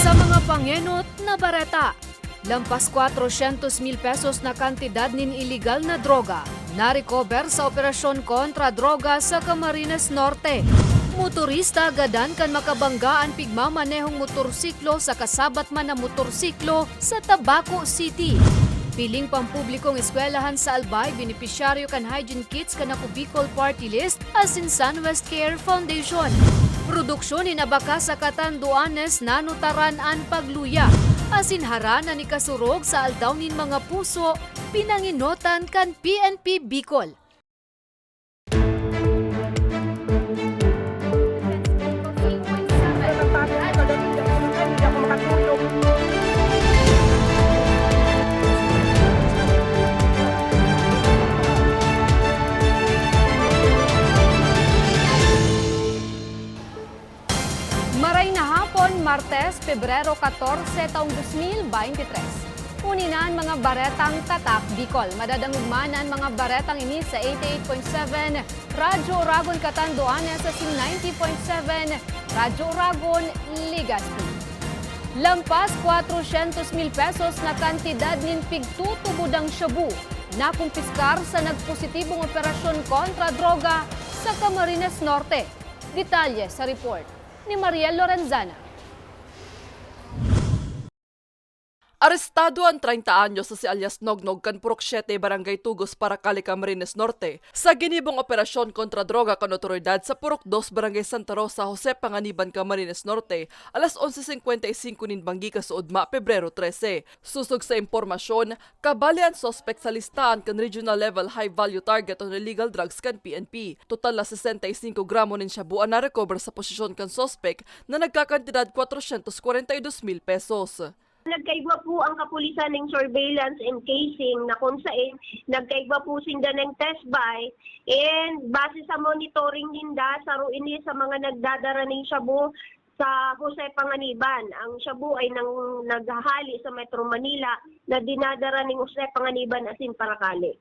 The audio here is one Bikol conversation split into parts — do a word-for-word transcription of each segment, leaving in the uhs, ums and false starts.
Sa mga pangenot na bareta, lampas kwatrosyentos mil pesos na kantidad nin iligal na droga narecover sa operasyon kontra droga sa Camarines Norte. Motorista gadan kan makabangga an pigmamanehong motorsiklo sa kasabat man na motorsiklo sa Tabaco City. Piling pampublikong eskwelahan sa Albay benepisyaryo kan hygiene kits kan Ako Bicol Party List asin Sunwest Care Foundation. Produksyon nin Abaca sa Catanduanes nanutaran an pagluya, asin harana ni kasurog sa Aldaw nin Mga Puso, pinangenotan kan P N P Bicol. Maray na hapon, Martes, Pebrero katorse, taong dos mil baynte tres. Uni na an mga baretang Tatak Bicol. Madadangog man an mga baretang ini sa eighty-eight point seven Radyo Oragon Catanduanes asin ninety point seven Radyo Oragon Legazpi. Lampas kwatrosyentos mil pesos na kantidad nin pigtutubodang shabu nakumpiskar sa nagpositibong operasyon kontra droga sa Camarines Norte. Detalye sa report ni Mariel Lorenzana. Arestado an treinta anyos na si alias Nognog kan Purok Siete, Barangay Tugos, Paracale, Camarines Norte, sa ginibong operasyon kontra droga kan otoridad sa Purok Dos, Barangay Santa Rosa, Jose Panganiban, Camarines Norte, alas onse singkwenta y singko nin banggi kasuodma, Pebrero trese. Sosog sa impormasyon, kabali an suspek sa listahan kan Regional Level High Value Target on Illegal Drugs kan P N P. Total na sesenta y singko gramo nin shabu an narecover sa posesyon kan suspek na nagkakantidad kwatrosyentos kwarenta y dos mil pesos. Nagkaigwa po ang kapulisan ng surveillance and casing na kung sain nagkaigwa po sinda ng test buy, and base sa monitoring ninda, saro ini sa mga nagdadara ning shabu sa Jose Panganiban. Ang shabu ay nang naghahali sa Metro Manila na dinadara ning Jose Panganiban asin Paracale.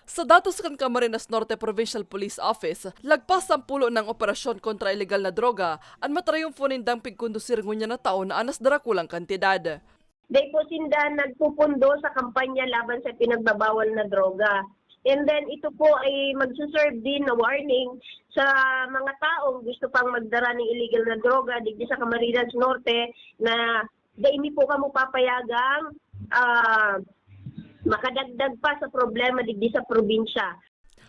Sa datos kan Camarines Norte Provincial Police Office, lagpas sampulo nang operasyon kontra ilegal na droga an matrayumfo nindang pigkondusir ngunyan na taon na anas darakulang kantidad. Dai po sinda nagpupundo sa kampanya laban sa pinagbabawal na droga. And then ito po ay magsuserve din na warning sa mga taong gusto pang magdara ng illegal na droga digdi sa Camarines Norte na dai mi po kamo papayagang, ah, makadagdag pa sa problema digdi sa probinsya.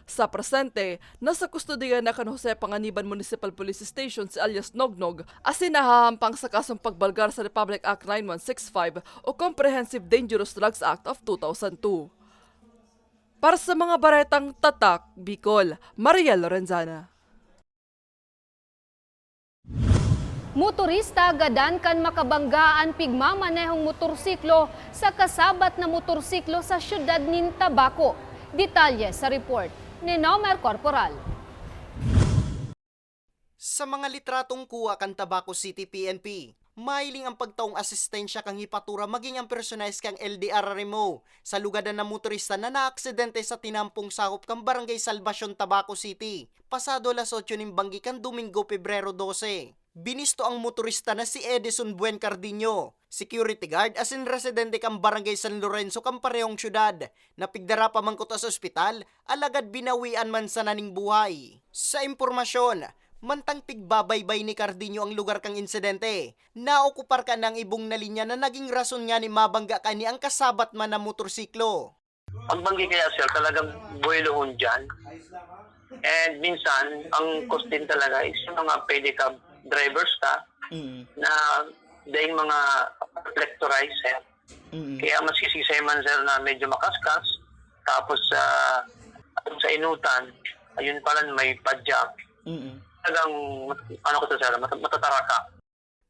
Sa presente, nasa kustodiya na kan Jose Panganiban Municipal Police Station si alias Nognog, asin nahahampang sa kasong pagbalgar sa Republic Act nine one six five o Comprehensive Dangerous Drugs Act of two thousand two. Para sa mga baretang Tatak Bicol, Mariel Lorenzana. Motorista gadan kan makabangga an pigmamanehong motorsiklo sa kasabat na motorsiklo sa siyudad nin Tabaco. Detalye sa report ni Nomer Corporal. Sa mga litratong kuha kan Tabaco City P N P, mahiling ang pagtaong asistensya kan hepatura magin ang personahe kan L D R R M O sa lugadan na motorista na naaksidente sa tinampong sakop kan Barangay Salvacion, Tabaco City, pasado alas otso nin banggi kan Domingo, Pebrero dose. Binisto ang motorista na si Edison Buen Cardiño, security guard asin residente kan Barangay San Lorenzo kan parehong syudad, na pigdara pa man kuta sa ospital, alagad binawian man sana nin buhay. Sa impormasyon, mantang pigbabaybay ni Cardiño ang lugar kan insidente, naokupar kan ang ibong na linya na nagin rason ngani mabangga kaini ang kasabat man na motorsiklo. Pagbanggi kaya, sir, talagang buwelohon diyan. And minsan, ang cause din talaga is yung mga pedicab drivers ka Mm. na daing mga reflectorize, sir. Mm. Kaya masisisay man, sir, na medyo makaskas, tapos, ah, sa inutan, ayun pala, may padyak. Mm. Talagang, ano ko to, sir, mat-, matataraka.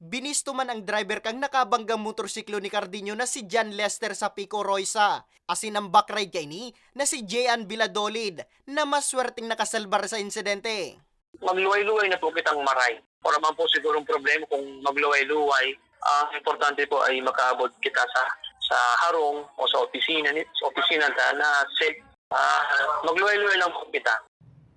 Binisto man ang driver kan nakabanggang motorsiklo ni Cardiño na si John Lester Sapico Roysa, asin ang backride kaini na si Jean Villadolid, na maswerteng nakasalbar sa insidente. Magluway-luway na po kitang maray. Wala man po sigurong problema kung magluway-luway. Ang importante po ay makaabot kita sa, sa harong o sa opisina, ni-, sa opisina na, na safe. Ah, magluway-luway lang po kita.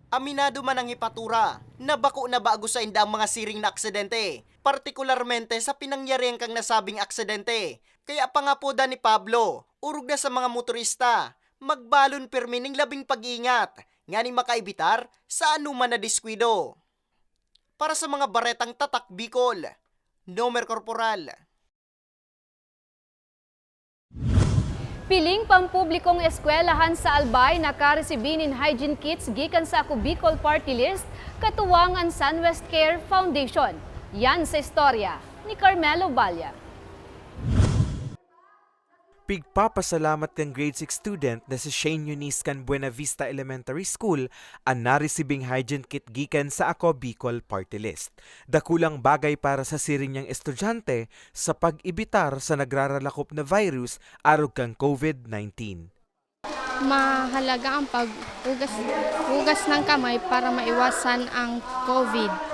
Aminado man ang hepatura na bako na bago sainda ang mga siring na aksidente, partikularmente sa pinangyarihan kan nasabing aksidente. Kaya pangapodan ni Pablo, orog na sa mga motorista, magbalon pirmi ning labing pag-iingat, nganing makaibitar sa anoman na diskuido. Para sa mga baretang tatak Bicol, Nomer Corporal. Piling pampublikong eskwelahan sa Albay nakaresibi nin hygiene kits gikan sa Ako Bicol Party List, katuwang an Sunwest Care Foundation. Yan sa istorya ni Carmelo Balla. Pigpapasalamat kan grade six student na si Shane Eunice kan Buena Vista Elementary School an naresibing hygiene kit gikan sa Ako Bicol Party List. Dakulang bagay para sa siring niyang estudyante sa pag-ibitar sa nagraralakop na virus arog kan COVID nineteen. Mahalaga ang paghugas hugas ng kamay para maiwasan ang COVID.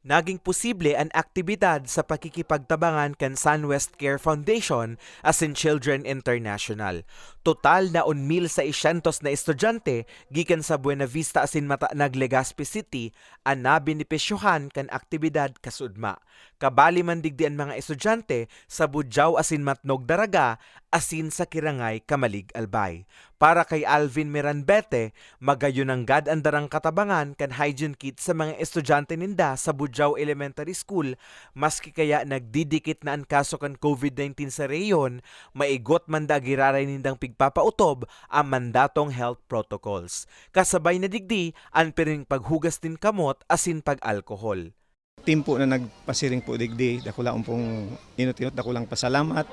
Naging posible an aktibidad sa pakikipagtabangan kan Sunwest Care Foundation asin Children International. Total na un mil seiscientos na estudyante gikan sa Buena Vista asin Matanag, Legazpi City an nabenepisyohan kan aktibidad kasudma. Kabali man digdi an mga estudyante sa Budiao asin Matnog, Daraga, asin sa Kirangay, Camalig, Albay. Para kay Alvin Miranbete, magayon nanggad an darang katabangan kan hygiene kit sa mga estudyante ninda sa Budiao Elementary School, maski kaya nagdidikit na an kaso kan COVID nineteen sa rehiyon, maigot man da giraray nindang pigpapautob ang mandatong health protocols. Kasabay na digdi an pirming paghugas nin kamot asin pag-alkohol. Timpo na nagpasiring po digdi, dakulaon pong inot-inot, dakulang pasalamat.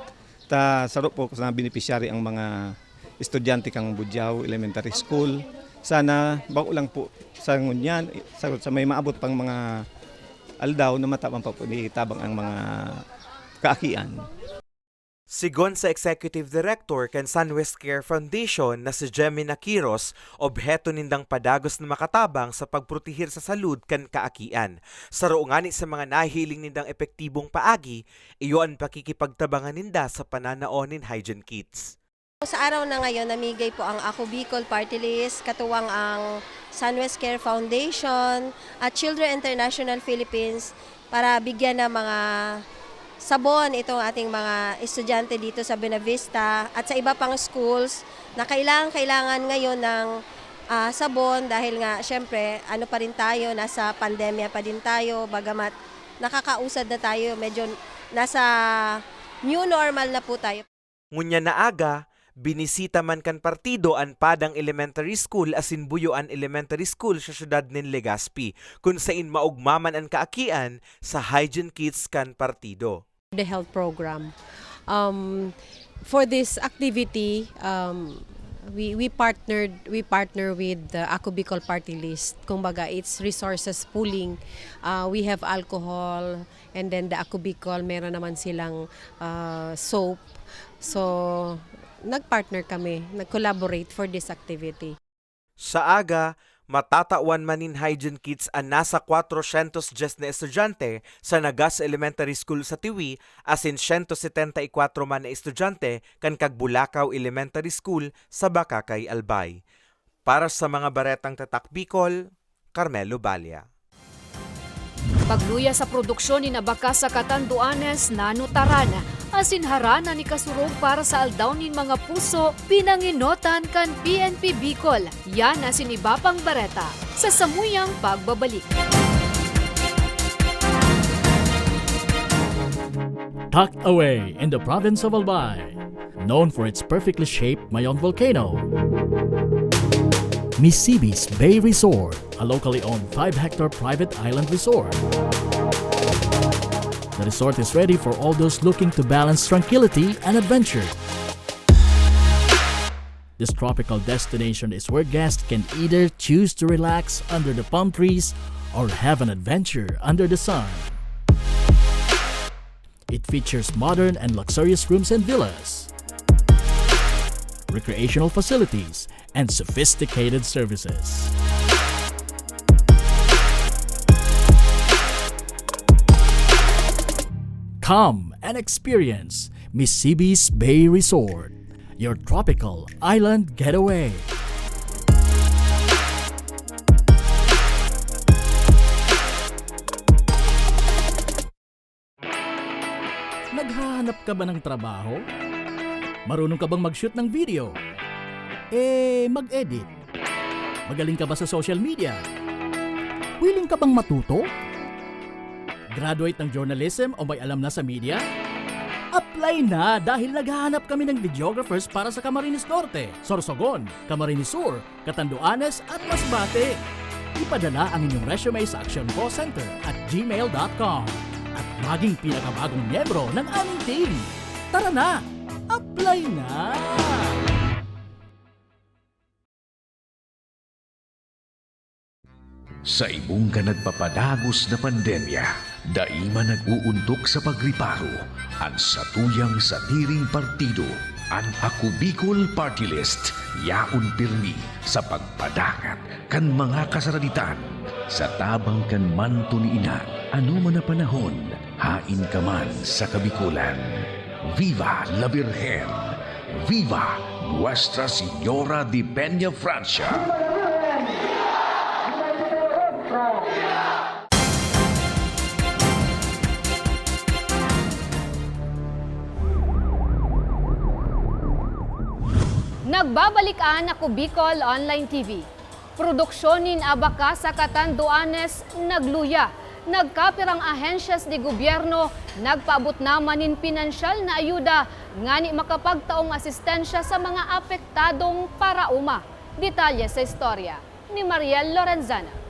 Ta saro po sa beneficiary ang mga estudyante kang Budiao Elementary School. Sana bako lang po sa ngunyan, sa, sa may maabot pang mga aldaw na matabang pa po, itabang ang mga kaakian. Sigon sa Executive Director kan Sunwest Care Foundation na si Jemmy Nakiros, obheto nindang padagos na makatabang sa pagprotehir sa salud kan kaakian. Saro ngani sa mga nahihiling nindang epektibong paagi, iyo an pakikipagtabangan ninda sa pananao nin hygiene kits. Sa araw na ngayon, namigay po ang Ako Bicol Party List, katuwang ang Sunwest Care Foundation at Children International Philippines para bigyan ng mga sabon itong ating mga estudyante dito sa Buenavista at sa iba pang schools na kailangan-kailangan ngayon ng ah, sabon dahil nga syempre ano pa rin tayo, nasa pandemya pa din tayo, bagamat nakakausad na tayo, medyo nasa new normal na po tayo. Ngunyan na aga, binisita man kan partido an Padang Elementary School asin Buyoan Elementary School sa siyudad nin Legazpi, kun sain maogma man an kaakian sa hygiene kits kan partido. The health program. Um, for this activity, um, we we partnered we partner with the Ako Bicol Party List. Kumbaga, it's resources pooling. Uh, we have alcohol, and then the Ako Bicol, meron naman silang uh, soap. So, nag-partner kami, nag-collaborate for this activity. Sa aga, matatawan man nin hygiene kits an nasa kwatrosyentos dyes na estudyante sa Nagas Elementary School sa Tiwi asin siyento setenta y kwatro man na estudyante kan Cagbulacao Elementary School sa Bacacay, Albay. Para sa mga Baretang Tatak Bicol, Carmelo Balla. Pagluya sa produksyon nin abakas sa Catanduanes, nanutaran, asin harana ni kasurog para sa Aldaw nin mga Puso, pinangenotan kan P N P Bicol. Yan asin iba pang bareta sa samuyang pagbabalik. Tucked away in the province of Albay, known for its perfectly shaped Mayon volcano, Misibis Bay Resort, a locally owned five-hectare private island resort. The resort is ready for all those looking to balance tranquility and adventure. This tropical destination is where guests can either choose to relax under the palm trees or have an adventure under the sun. It features modern and luxurious rooms and villas, recreational facilities, and sophisticated services. Come and experience Misibis Bay Resort, your tropical island getaway. Naghahanap ka ba ng trabaho? Marunong ka bang mag-shoot ng video? Eh, mag-edit? Magaling ka ba sa social media? Willing ka bang matuto? Graduate ng journalism o may alam na sa media? Apply na, dahil naghahanap kami ng videographers para sa Camarines Norte, Sorsogon, Camarines Sur, Catanduanes at Masbate. Ipadala ang inyong resume sa actioncallcenter at gmail dot com at maging pinakabagong miyembro ng aming team. Tara na! Apply na! Sa ibong kan nagpapadagos na pandemya, dai man nag-uuntok sa pagriparo an satuyang sadiring partido. An Ako Bicol Party List yaon pirmi sa pagpadangat kan mga kasaraditan. Sa tabang kan manto ni Ina, anoman na panahon, haen ka man sa Kabikolan. Viva la Virgen! Viva Nuestra Señora de Peña Francia! Nagbabalik an Ako Bicol Online T V. Produksyon nin abaka sa Catanduanes nagluya. Nagkapirang ahensyas de gobyerno nagpaabot naman nin pinansyal na ayuda ngani makapagtaong asistensya sa mga apektadong paraoma. Detalye sa istorya ni Mariel Lorenzana.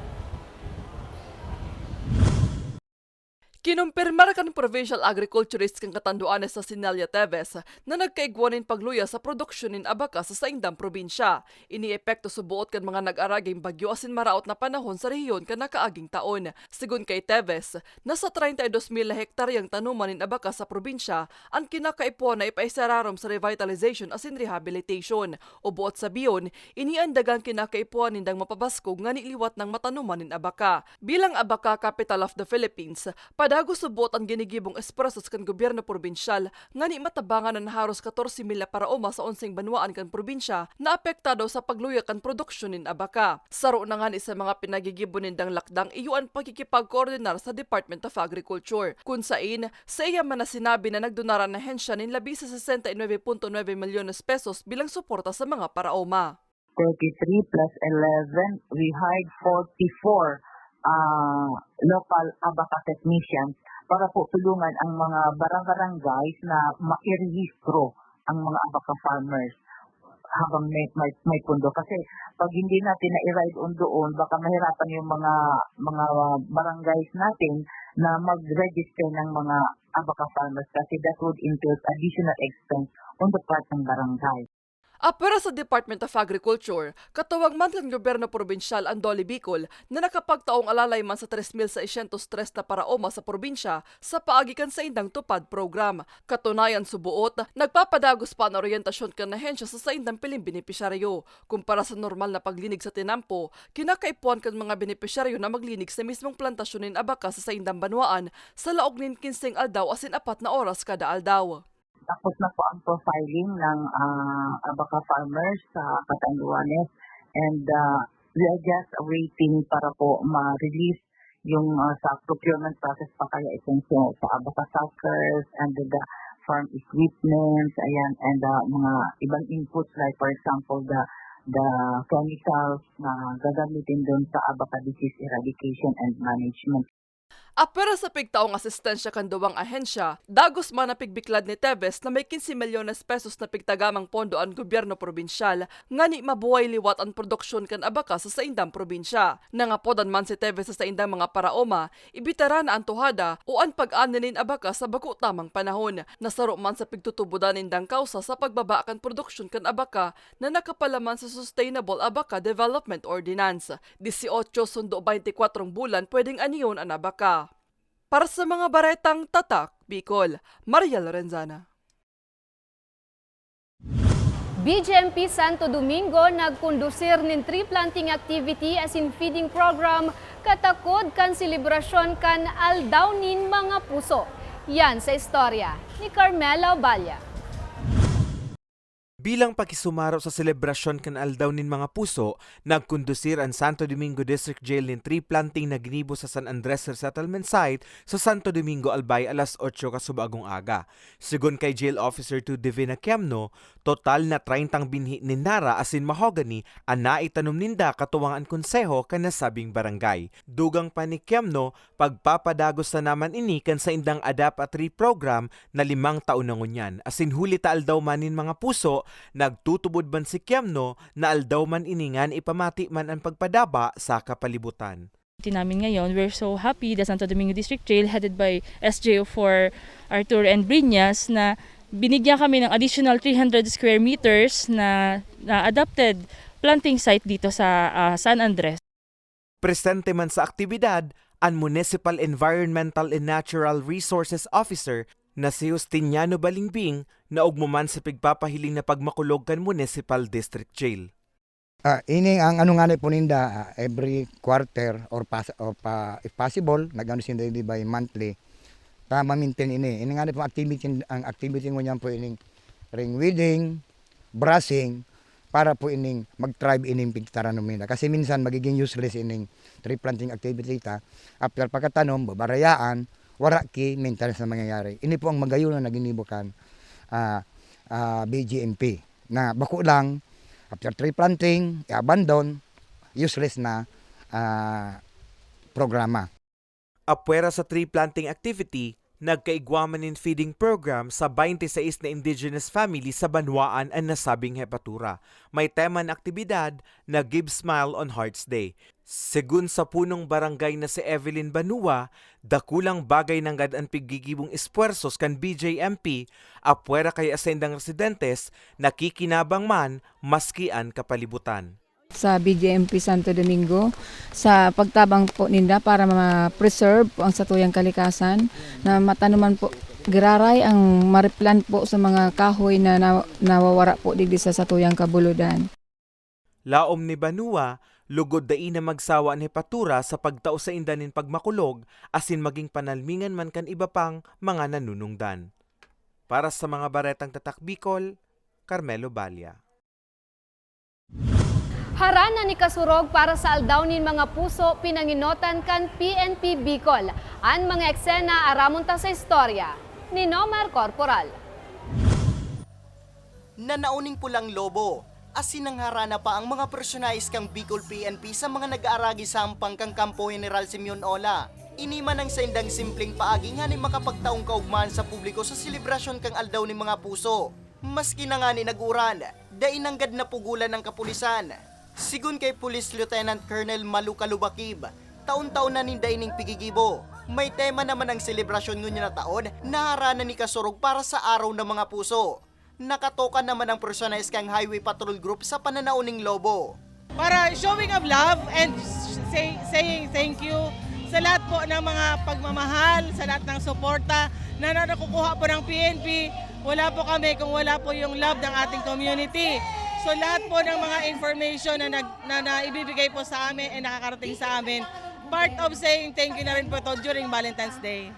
Kinumpirmar kan provincial agriculturist kan Catanduanes na si Nelia Teves na nagkaigwa nin pagluya sa produksyon nin abaka sa saindang probinsya. Ini epekto suboot kan mga nag-araging bagyo asin maraot na panahon sa rehiyon kan nakaaging taon. Sigon kay Teves, nasa treinta y dos mil na hektaryang tanuman nin abaka sa probinsya an kinakaipuhan na ipaisararom sa revitalization asin rehabilitation. O buot sabihon, ini an dagang kinakaipuhan nindang mapabaskog ngani liwat nang matanuman nin abaka. Bilang Abaka Capital of the Philippines, padagos suboot an ginigibong esfuerzos kan gobyerno probinsyal ngani matabangan an haros katorse mil na paraoma sa onseng banwaan kan probinsya na apektado sa pagluya kan produksyon nin abaka. Saro na ngani sa mga pinagigibo nindang lakdang iyo an pakikipagkoordinar sa Department of Agriculture, kun sain saiya man na sinabi na nagdunar an ahensya nin labi sa sesenta y nuebe punto nuebe milyones pesos bilang suporta sa mga paraoma. Thirty-three plus eleven, we hired forty-four, ah, local abaka technicians para po tulungan ang mga barang-barangays na mairehistro ang mga abaka farmers habang may, may, may pundo. Kasi pag hindi natin na-ride on doon, baka mahirapan yung mga, mga barangays natin na mag-register ng mga abaka farmers kasi that would entail additional expense on the part ng barangay. Apwera sa Department of Agriculture, katuwang man kan gobyerno probinsyal an DOLE Bicol na nakapagtaong alalay man sa tres mil seiscientos tres na paraoma sa probinsya sa paagi kan saindang TUPAD program. Katunayan, suboot, nagpapadagos pa an oryentasyon kan ahensya sa saindang piling benepisyaryo. Kumpara sa normal na paglinig sa tinampo, kinakaipuhan kan mga benepisyaryo na maglinig sa mismong plantasyon nin abaka sa saindang banwaan sa laog nin kinseng aldaw asin apat na oras kada aldaw. Tapos na po ang profiling ng, ah, abaka farmers sa Catanduanes, and, ah, we are just waiting para po ma-release yung, ah, sa procurement process pa kaya itong sa, sa abaka suckers and the farm equipments, ayan, and, ah, mga ibang inputs like, for example, the, the chemicals na gagamitin doon sa abaka disease eradication and management. Apwera sa pigtaong asistensya kan duwang ahensya, dagos man na pigbiklad ni Teves na may quince milyones pesos na pigtagamang pondo an gobyerno probinsyal ngani mabuhay liwat an produksyon kan abaka sa saindang probinsya. Nangapodan man si Teves sa saindang mga paraoma, ibitara na an tuhada o an pag-ani nin abaka sa bako tamang panahon, na saro man sa pigtutubodan nindang kawsa sa pagbaba kan produksyon kan abaka na nakapalaman sa Sustainable Abaka Development Ordinance. Dieciocho sundo baynte kwatrong bulan pwedeng anion an abaka. Para sa mga baretang Tatak Bicol, Mariel Lorenzana. B J M P Santo Domingo nagkondusir nin tree planting activity asin feeding program katakod kan selebrasyon kan Aldaw nin Mga Puso. Yan sa istorya ni Carmela Obalia. Bilang pakisumaro sa selebrasyon kan Aldaw nin Mga Puso, nagkondusir an Santo Domingo District Jail nin tree planting na ginibo sa San Andres Resettlement Site sa Santo Domingo, Albay, alas otso kasubagong aga. Segun kay Jail Officer two Divina Kiamno, total na treyntang binhi nin nara asin mahogany an naitanom ninda katuwang an konseho kan nasabing barangay. Dugang pa ni Kiamno, pagpapadagos na naman ini kan saindang ADAPA Tree Program na limang taon na ngunyan. Asin huli ta Aldaw man nin Mga Puso, nagtutubod man si Kiamno na aldaw man ini ngan ipamati man an pagpadaba sa kapalibutan. Namin ngayon, we're so happy the Santo Domingo District Jail, headed by S J O four Arthur and Briñas, na binigyan kami ng additional three hundred square meters na, na adapted planting site dito sa, ah, San Andres. Presente man sa aktibidad an Municipal Environmental and Natural Resources Officer na si Justiniano Balingbing, na ogma man sa pigpapahiling na pagmakulog kan Municipal District Jail. Ah, ini ang ano ngani po ninda, ah, every quarter or pas-, or pa, if possible, nag-ano sinda, di ba, monthly. Ta ma-maintain ini. Ini ngani po activity, ang activity ngunyan po ining ring weeding, brushing, para po ining mag-thrive ining pigtaranom ninda. Kasi minsan magiging useless ining tree planting activity ta. After pagkatanom, babarayaan, wara ki maintenance na mangyayari. Ini po ang magayon na ginibo kan, ah, ah, B G M P. Na bako lang, after tree planting, i-abandon, useless na, ah, programa. Apwera sa tree planting activity, nagkaigwa man nin feeding program sa twenty-six na indigenous family sa banwaan an nasabing hepatura. May tema na aktibidad na Give Smile on Hearts Day. Segun sa punong barangay na si Evelyn Banua, dakulang bagay nanggad an pigigibong espuwersos kan B J M P, apwera kaya saindang residentes, nakikinabang man maski an kapalibutan. Sa B J M P Santo Domingo, sa pagtabang po ninda para ma-preserve po ang satuyang kalikasan, na matanuman po, giraray ang ma-replant po sa mga kahoy na na-, nawawara po digdi sa satuyang kabuludan. Laom ni Banua, lugod dai na magsawa an hepatura sa pagtao sainda nin pagmakulog asin maging panalmingan man kan iba pang mga nanunungdan. Para sa mga Baretang Tatak Bicol, Carmelo Balla. Harana ni Kasurog para sa Aldaw nin Mga Puso, pinangenotan kan P N P Bicol. An mga eksena, aramon ta sa istorya ni Nomar Corporal. Nanao nin pulang lobo, asin nangharana pa ang mga personahes kan Bicol P N P sa mga nag-aaragi sa hampang kan Kampo General Simeon Ola. Ini man ang saindang simpleng paagi nganing makapagtaong kaogmahan sa publiko sa selebrasyon kan Aldaw nin Mga Puso. Maski na ngani nag-uran, dai nanggad napugolan ang kapulisan. Segun kay Police Lieutenant Colonel Malu Kalubakib, taon-taon na ninda ining pigigibo. May tema naman ang selebrasyon ngunyan na taon na harana ni Kasurog para sa Araw ng Mga Puso. Nakatoka naman ang personahes kan Highway Patrol Group sa pananao ning lobo. Para showing of love and say, saying thank you sa lahat po ng mga pagmamahal, sa lahat ng suporta na, na nakukuha po ng P N P. Wala po kami kung wala po yung love ng ating community. So lahat po ng mga information na, nag, na, na ibibigay po sa amin ay nakakarating sa amin. Part of saying thank you na rin po to during Valentine's Day.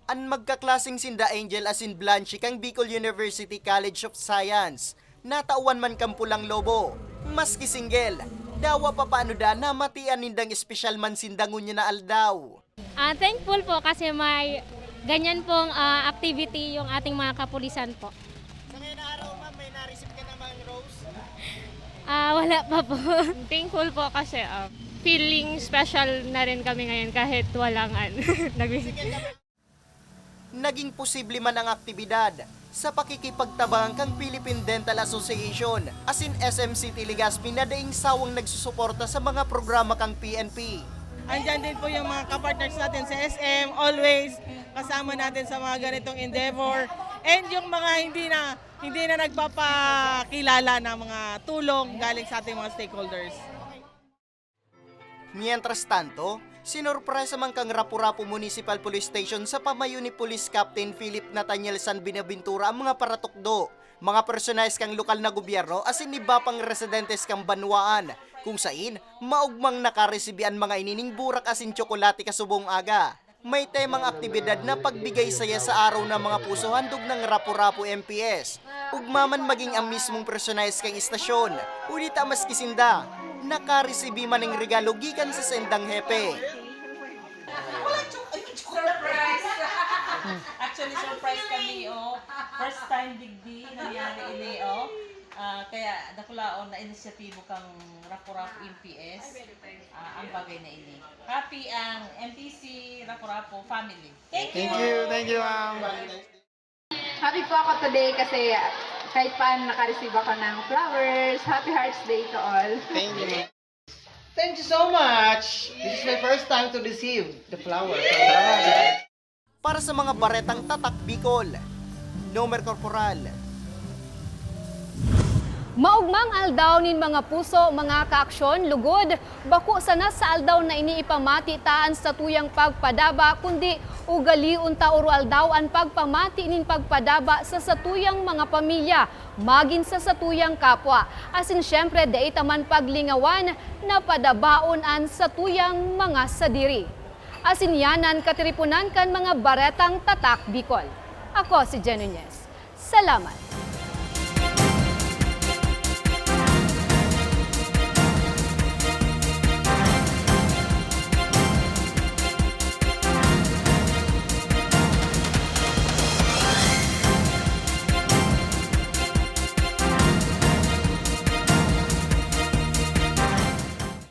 An magkaklaseng sinda Angel asin Blanche kan Bicol University College of Science, natawan man kan pulang lobo. Maski single, dawa pa paano da namatian nindang espesyal man sinda ngunyan na aldaw. Ah, thankful po kasi may ganyan pong, ah, activity yung ating mga kapulisan po. Sa ngayon na araw, ma'am, may na-receive ka namang rose? Ah, wala pa po. Thankful po kasi, ah, feeling special na rin kami ngayon kahit walang, ano, nag- Naging posible man ang aktibidad sa pakikipagtabangan kan Philippine Dental Association asin S M City Legazpi na daing sawang nagsusuporta sa mga programa kan P N P. Andyan din po yung mga kapartners natin sa S M, always kasama natin sa mga ganitong endeavor. And yung mga hindi na, hindi na nagpapakilala ng mga tulong galing sa ating mga stakeholders. Mientras tanto, sinurpresa man kan Rapu-Rapu Municipal Police Station sa pamayo ni Police Captain Philip Nathaniel San Bienaventura ang mga paratukdo, mga personahes kan lokal na gobyerno asin iba pang residentes kan banwaan, kung sain maogmang nakaresibi an mga ini nin burak asin tsokolate kasubong aga. May temang aktibidad na pagbigay saya sa Araw ng Mga Puso handog ng Rapu-Rapu M P S. Ugma man maging ang mismong personahe kan istasyon, huli ta maski sinda, nakaresibi man ning regalo gikan sa saindang hepe. Surprise! Actually, surprise kami, oh. First time digdi nangyari ini, oh. Ah, kaya dakulaon na inisyatibo kang Rapu-Rapu M P S, ah, ang bagay na ini. Happy ang M P C Rapu-Rapu family. Thank you! Thank you, thank you, ma'am. Happy po ako today kasi kahit paano naka-receive ako ng flowers. Happy Hearts Day to all. Thank you, ma'am. Thank you so much! This is my first time to receive the flower. Para sa mga baretang Tatak Bicol, Nomer Corporal. Maogmang aldaw nin mga puso, mga kaaksyon, lugod, bako sana sa aldaw na ini ipamati ta an satuyang pagpadaba, kundi ugalion ta oro-aldaw an pagpamati nin pagpadaba sa satuyang mga pamilya, magin sa satuyang kapwa. Asin siyempre, dai ta man paglingawan na padabaon an satuyang mga sadiri. Asin yanan katiriponan kan mga baretang Tatak Bicol. Ako si Jen Nunez. Salamat!